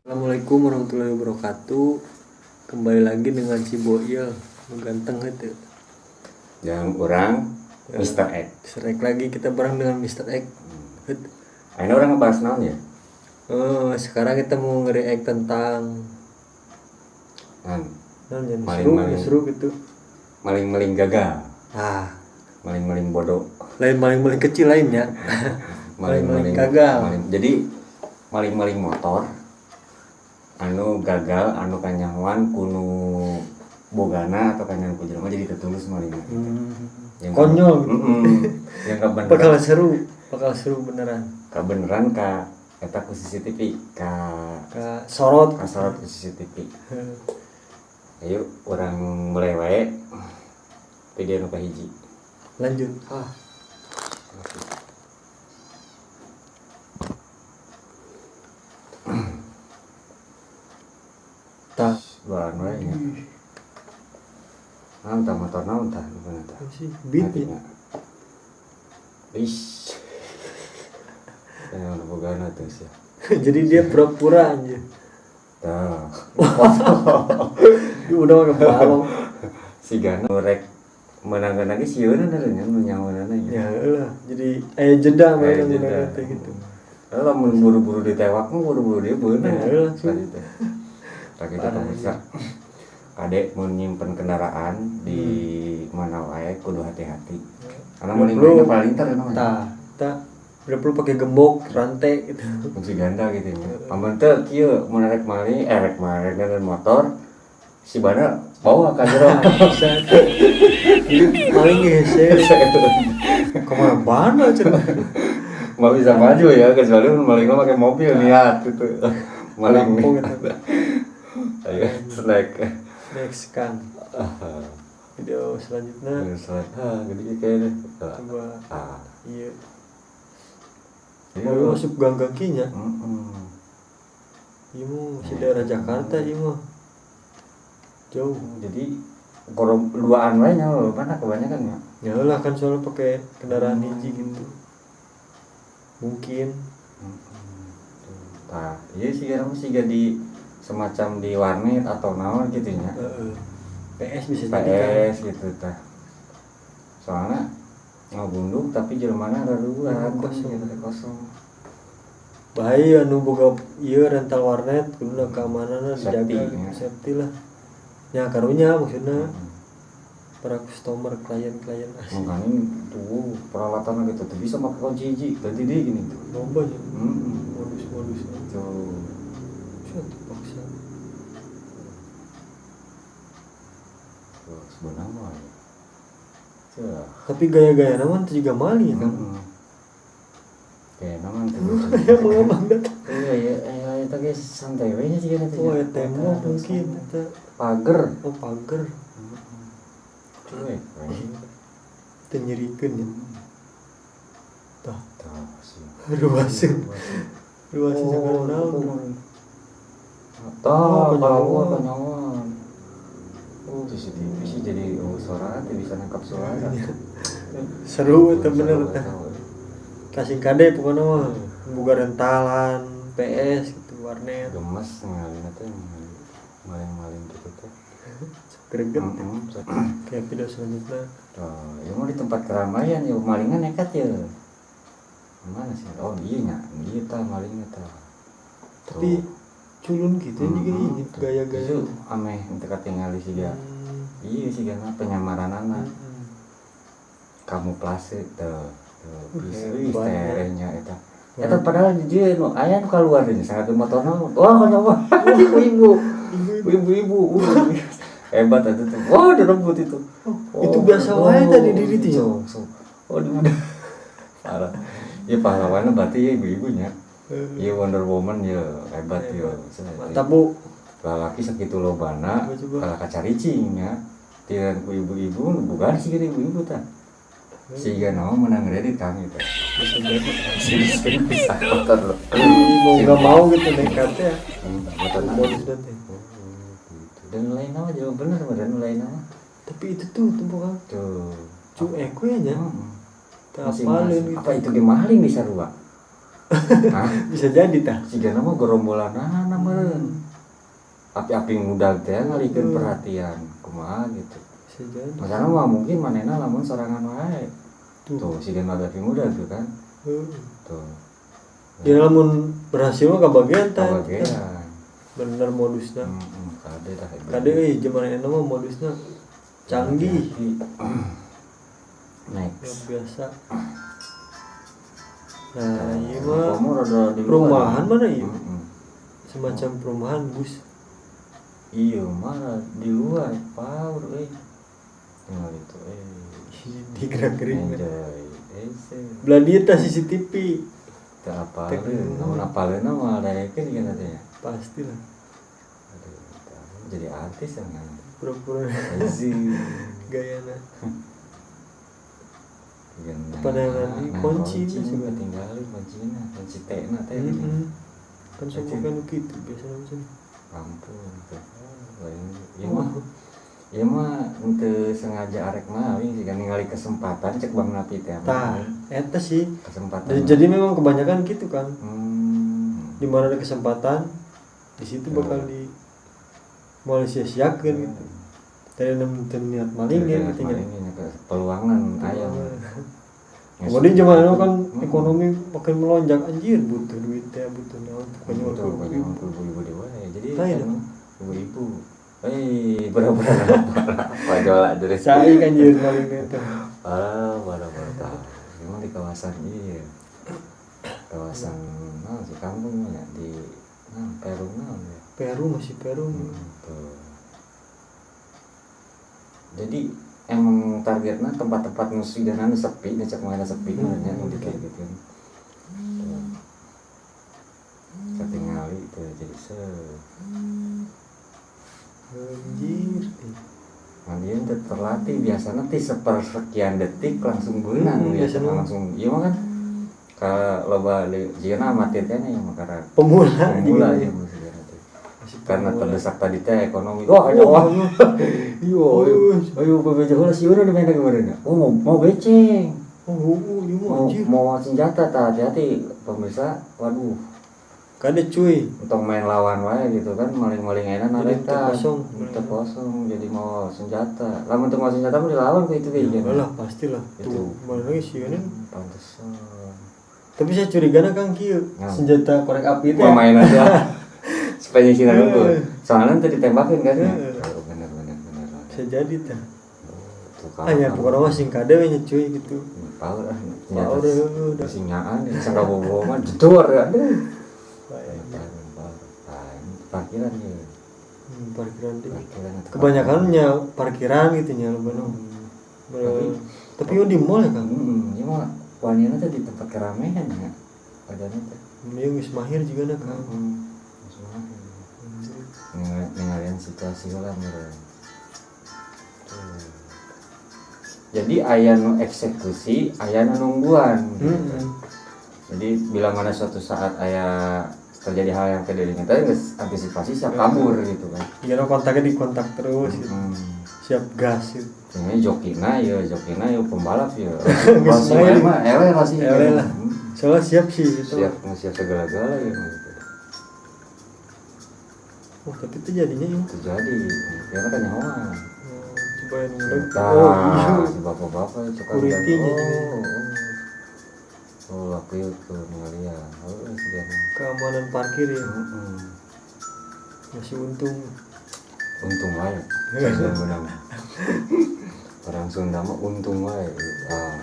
Assalamualaikum warahmatullahi wabarakatuh. Kembali lagi dengan si Boil, nu ganteng itu. Yang orang Mr. X. Mr. X lagi kita bareng dengan Mr. X. Het. Akhirnya orang ngebahas naon ya? Oh, sekarang kita mau nge-react tentang Nah, naon ya, Maling- seru, maling. seru gitu. Maling-maling gagal, Ah, maling-maling bodoh, lain maling-maling kecil lainnya. Maling-maling gagal. Jadi maling-maling motor anu gagal, anu kanyahoan ku nu bogana atau kanyahoan ku jelema jadi tetulus malingna. Yang Konyol gitu. Yang kabeneran, Bakal seru beneran. Kabeneran ka eta ku CCTV ka Ka sorot. Ka sorot ku CCTV. Ayo urang mulai wae video nu kahiji. Lanjut. Ah. Tah, Duaan wae nya. Naon tah motor naon tah rupana tah. apa sih? Beat ya. Matinya. Ish. Yang bogana tuh sih. Jadi dia pura-pura aja. Tah. Dia udah pakai balok. Si Gana rek menangkan lagi sieun nya nu nyahoanana nya. Ya lah, jadi aya jeda Aya mana jeda. mana teh gitu. Lalu lamun buru-buru ditewak mah buru-buru dia beunang. Ya, lah, sih. Tadi teh. Tah kitu Parah, pemirsa. Kadek mun nyimpen kendaraan di mana wae kudu hati-hati. Karena Nggak maling perlu. maling paling tar namanya. Tah, tah. Udah perlu pakai gembok, rantai gitu. Kunci ganda gitu ya. Amun teu kieu mun rek maling, rek maling dan motor si bana bawa ka jero. Bisa. Jadi maling hese. Kemana mana cenah. Nggak bisa maju ya kecuali mun maling mah pakai mobil niat gitu. Maling Rampung niat. gitu. Ayo snack. Next kan. Video selanjutnya Snack. Ah, gede kayaknya. coba Ah. iya. Mau masuk gang-gang kinya. Heeh. Iya mau masih daerah Jakarta iya mah. Jauh. Jadi kalau duaan wae nya mana kebanyakan ya. Ya lah kan soalnya pakai kendaraan hiji gitu. Mungkin Tah, iya sih kamu sih di semacam di warnet atau naon gitu nya. heeh. PS bisa jadi kan. PS gitu tah. Soalnya ngabunduk tapi jelmana rarua Kosong. gitu kosong. Bahaya anu boga ieu rental warnet kuduna keamananna Safety, dijaga ya. safety lah. Ya karunya maksudnya para customer klien-klien asing. Makanya tuh peralatan gitu tuh bisa pakai kunci hiji ganti deh gini tuh. Loba nya Hmm. modus-modus. Tuh. Suatu paksa. Tuh sebenarnya mah ya. Tuh. Tapi gaya-gaya naman teu juga maling ya kan. Kayak nama tuh. Ya mengabang datang. Iya iya iya itu guys santai we nya sih kan Oh, ya tembok mungkin eta. Pagar. Oh, pagar. Cuek we. Teu nyerikeun ya. Tah, Tah sih. ruaseun. Ruaseun sagala naon. Tah, Oh, kalau kanyawan. kanyawan. Oh, CCTV sih jadi oh, suara tuh bisa nangkap suara. Seru eta bener Seru, tah. seru. Kasih kade pokoknya mah boga rentalan PS gitu warnet Gemes ngalina teh maling-maling gitu teh. greget Heeh. kayak video selanjutnya Tuh, ya mau di tempat keramaian ya malingnya nekat ya. Mana sih? Oh iya nya, iya tah malingnya tah. tapi culun gitu ya juga ini gaya-gaya Itu aneh teu katingali sih ga. Iya sih gana penyamaranana. Kamuflase teh. Tuh, wih Hebat, ya. terehnya eta. Eta padahal di dieu nu aya nu kaluar deui sangat motorna. Wah, kanyawa. Ibu-ibu. Ibu-ibu. Hebat itu tuh. Wah, direbut itu. Oh, itu biasa wae tadi di ditu ya? So, so. Oh, udah. Parah. Ya pahlawannya berarti ya ibu-ibunya. Iya Wonder Woman ya hebat ya. Mantap bu Lalaki sakitu lobana Coba, coba. kalah kacaricing ya. Tiran ku ibu-ibu bukan sih kira ibu-ibu tah. Sehingga nama menang kredit kami teh. Bisa jadi Sih bisa kotor loh. Jadi mau nggak mau gitu nekatnya Motor modus nanti gitu. Dan lain nama jauh bener dan lain nama. tapi itu tuh tempokan Tuh. cuek we nya Hmm. Tak apalin Masing-masing. gitu Apa itu ge maling bisa rua? Hah? Bisa jadi tah. Sigana mah gerombolanana meureun. Api-api ngudag teh ngalihkeun perhatian kumaha gitu. Bisa jadi. Masalah mah mungkin manehna lamun sorangan wae. Tuh sigana api muda tuh kan. Tuh. Ya lamun berhasil mah kabagian tah. Kabagian. Bener modusna. Kade tah. Kade euy zaman ayeuna mah modusna canggih. Next. Biasa. Nah, iya mah perumahan mana iya? Semacam perumahan bus. Iya mah di luar power euy. Tinggal itu digerak-gerik. Belah dieu tah CCTV. Teu apaleun, namun apaleunna mah daekeun ieu teh ya. Pastilah. Aduh, jadi artis ya kan. Pura-pura. Gayana. Padahal kunci juga tinggalin kuncina, kunci T-na teh. Kan semua kan gitu biasanya macam ampun teh. Ieu mah henteu sengaja arek maling sih kan ningali kesempatan cek Bang Napi teh. Tah, eta sih. Kesempatan. Jadi memang kebanyakan gitu kan. Di mana ada kesempatan di situ bakal di mau sia-siakeun gitu. Tadi teu niat malingin gitu nya. Peluangan aya. Kemudian zaman itu kan ekonomi makin melonjak anjir, butuh duit teh, butuh naon, pokoknya ibu-ibu wae. Jadi ibu-ibu. Berapa pajola dari saing anjir maling itu. Berapa. Memang di kawasan iya. Kawasan naon sih kampung ya di Peru naon ya. Peru masih Peru. Tuh. Jadi emang targetnya tempat-tempat nu sigana sepi, cek mana sepi nya nu ditargetkeun. Katingali teh jadi se. Anjir. Mandian teh terlatih biasana ti sepersekian detik langsung beunang biasana langsung ieu mah kan ka loba jieuna amatir teh nya mah karena pemula ya karena terdesak tadi teh ekonomi. Wah, ayo. Yo, ayo bebeja heula sieun di mana kemarin. Oh, mau beceng. Oh, mau senjata tah hati-hati pemirsa. Waduh. Kade cuy. Untuk main lawan wae gitu kan, maling-maling ayeuna nareta. Teu kosong jadi mau senjata. Lamun teu mau senjata mah dilawan ku itu ge. Ya lah, pastilah. Tuh, mana lagi sieun. Pantesan. Tapi saya curigana Kang kieu, senjata korek api teh. Main aja. Supaya sih nunggu. Soalnya nanti ditembakin kan ya. Benar. Bisa jadi tah. Hanya pokoknya mah sing kade we nya cuy gitu. Power ah. Power udah. Singaan sangka bobo mah jedor ya. Aduh. Parkiran ya. Parkiran deh. Kebanyakannya parkiran gitu nya loba. Tapi yo di mall ya Kang. Ieu mah wanina teh di tempat keramaian ya. Padahal teh. Ieu geus mahir juga na Kang. Ningalian situasi lah meureun. Jadi aya nu eksekusi, aya nu nungguan gitu. Jadi bila mana suatu saat aya terjadi hal yang tidak diinginkan, geus antisipasi siap kabur gitu kan. Iya, kontaknya dikontak terus gitu. Siap gas gitu. Ini jokina ya pembalap ya. Rossi mah eleh Rossi. Eleh lah. Soalnya siap sih gitu. Siap segala-gala ya gitu. Oh, tapi itu jadinya ya. Terjadi, karena kan nyawa. Coba yang udah. Oh, iya. Si bapak-bapak itu kan. Security-nya. Oh, aku itu ngeliat. Oh, segala. Keamanan parkir ya. Masih untung. Untung wae. Benar. Orang Sunda mah untung wae. Ah.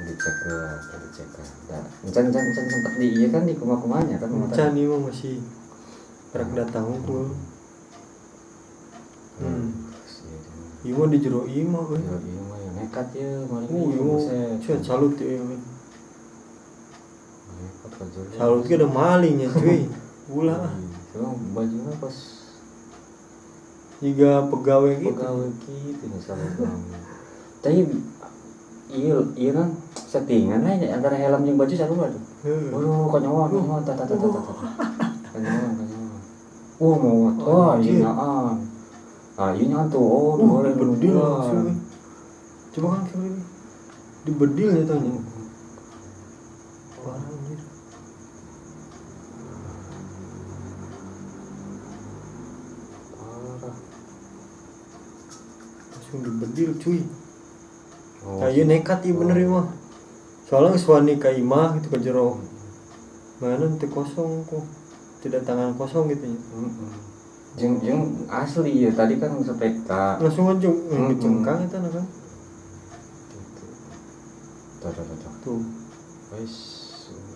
Dicek lah, dicek lah. Encan sempet di iya kan di kuma-kumanya kan. Encan ieu mah masih pernah datang unggul. Ieu mah di jero imah euy. Jero imah ya nekat ye maling. Oh, ieu salut ye. Nekat ka jero. Salut ge ada maling ya cuy. Ulah. Cuma bajunya pas jiga pegawai gitu. Pegawai gitu misalnya. Tapi iya kan settingan aja antara helm jeung baju sarua tuh. Waduh, kanyawan, tata. Kanyawan. Wah, mau wah, ieu nyaan. Ah, ieu nyaan tuh. Oh, boleh bedil langsung. Coba kan kira dibedil ya tanya. Langsung dibedil cuy. Oh. Nah, ieu nekat ieu bener ieu mah. Soalnya geus wani ka imah gitu ka jero. Mana teu kosong kok. Tidak tangan kosong gitu nya. Heeh. Jeung jeung asli ya tadi kan sampai ka Langsung aja ngecengkang eta na kan. Gitu. Tuh tuh tuh. Tuh. Wis.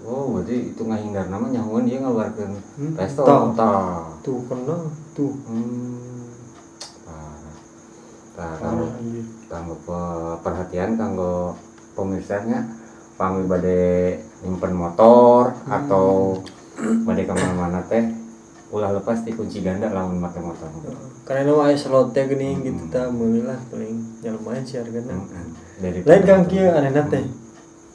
Oh, berarti itu ngahindar nama nyahuan dia ngeluarkeun pistol. Tah. Tah. Tuh kena tuh. Parah. Tah, Parah anjir. Kanggo perhatian kanggo pemirsanya pami bade nyimpen motor atau bade ka mana-mana teh ulah lepas di kunci ganda lamun make motor. Karena mah aya slot teh geuning gitu tah meuli lah paling ya lumayan sih hargana. Dari Lain kang kieu anehna teh.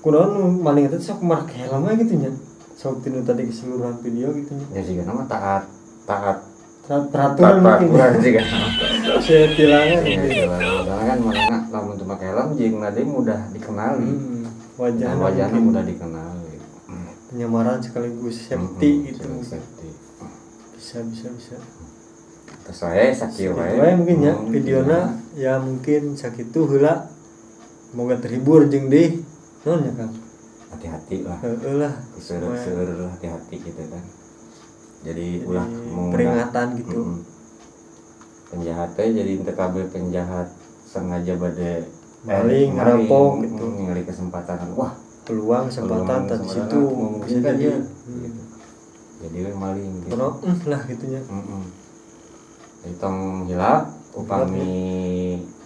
Kunaon maling eta sok make helm we gitu nya. Sok tinu tadi keseluruhan video gitu nya. Ya jigana mah taat taat Peraturan mungkin. peraturan jigana. Saya tilangan Ya, gitu. karena kan mana lamun teu make helm jeung deui mudah dikenali. Wajahna Wajahna mungkin mudah dikenali. Penyamaran sekaligus safety gitu. Safety. Bisa bisa bisa. Terus saya sakieu Gitu wae. wae mungkin ya videona ya mungkin sakitu heula. Semoga terhibur jeung deui. Naon ya Kang? Hati-hati lah. Heeh lah. Seueur lah hati-hati gitu kan. Jadi ulah mengundang Peringatan gitu. Penjahatnya jadi teu kabeh penjahat sengaja bade Maling, ngerampok gitu. Ningali kesempatan wah Peluang kesempatan peluang tadi kesempatan situ bisa memungkinkan jadi. ya, gitu. Jadi we maling gitu. Kono lah gitunya. Jadi tong hilap upami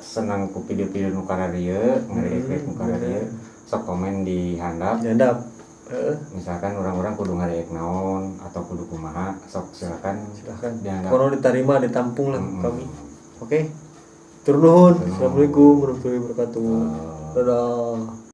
senang ku video-video nu kararieu, ngareact nu kararieu, sok komen di handap. Nyadap. Heeh, Misalkan orang-orang kudu ngareact naon atau kudu kumaha, sok silakan silakan. Di handap. Kono diterima, ditampung lah kami. Oke. Tur nuhun. Assalamualaikum warahmatullahi wabarakatuh. Dadah.